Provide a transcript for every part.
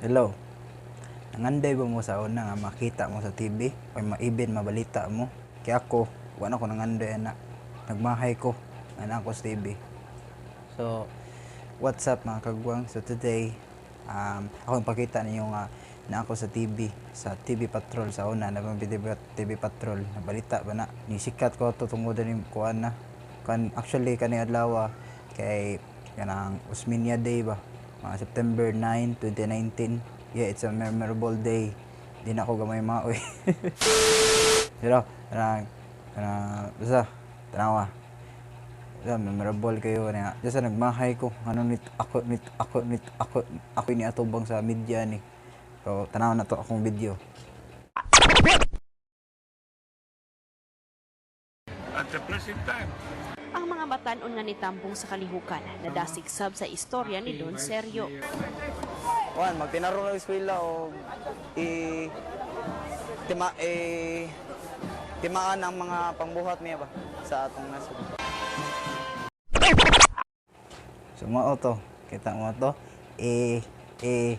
Hello. Nangandoy ba mo sa una nga makita mo sa TV o maibin mabalita mo? Kaya ako, wala ko nangandoy ana. Nagmahay ko ana ako sa TV. So, what's up, mga kagwang? So today, ako ipakita ninyo nga na ako sa TV, sa TV Patrol sa una, na TV, TV Patrol, nabalita ba na? Ni sikat ko to tungod ni kuan na. Kan actually kani adlaw kay kanang Osmeña Day ba? Mga September 9, 2019. Yeah, it's a memorable day. Di na ako gamay maoy. Pero, kanang, kanang, basta, tanawa. Basta, memorable kayo. Na, basta nagmahay ko. Ano nito, ako, nito, ako, nito, ako, ako ni atubang sa media ni. So, tanawa na to akong video. At the present time, Ang mga batan-on nga nitambong sa kalihukan nadasig sab sa istorya ni Don Sergio. Juan, magtinarong ng eskwela o i tima eh, timaan ang mga pangbuhat niya ba sa atong nasod. So mao to, kita mo to. E e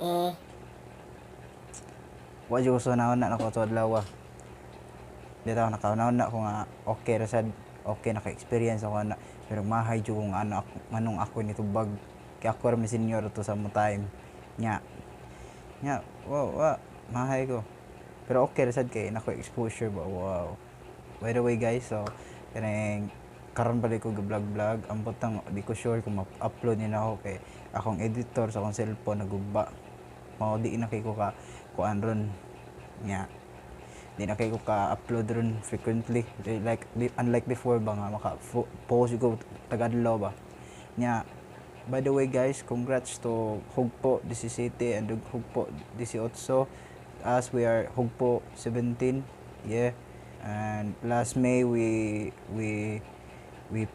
e wa jud ko na na ko to adlaw. Di ta nakauna na ko nga okay ra sad, okay naka-experience ako na, pero mahay jud ko nga ano ako nganong ako ni tubag kay ako ra mi senior to sa mo time nya nya wow, wa mahay ko, pero okay ra sad kay nako exposure ba. Wow. By the way, guys, so kanang karon pa ko vlog vlog, ambot tang di ko sure kung ma-upload ni na ako kay akong editor sa akong cellphone naguba, mao di na kay ko ka kuan ron nya di na kay ko ka-upload ron frequently, like unlike before ba nga maka post ko tagadlaw ba nya. By the way, guys, congrats to Hugpo 17 and Hugpo 18, as we are Hugpo 17. Yeah, and last May we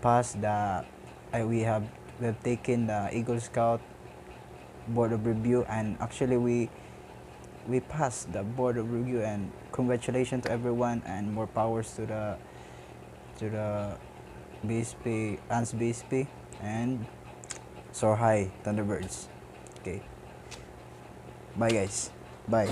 passed the we have taken the Eagle Scout board of review, and actually we passed the board of review, and congratulations to everyone and more powers to the BSP, ANS BSP, and Soar High Thunderbirds. Okay. Bye, guys. Bye.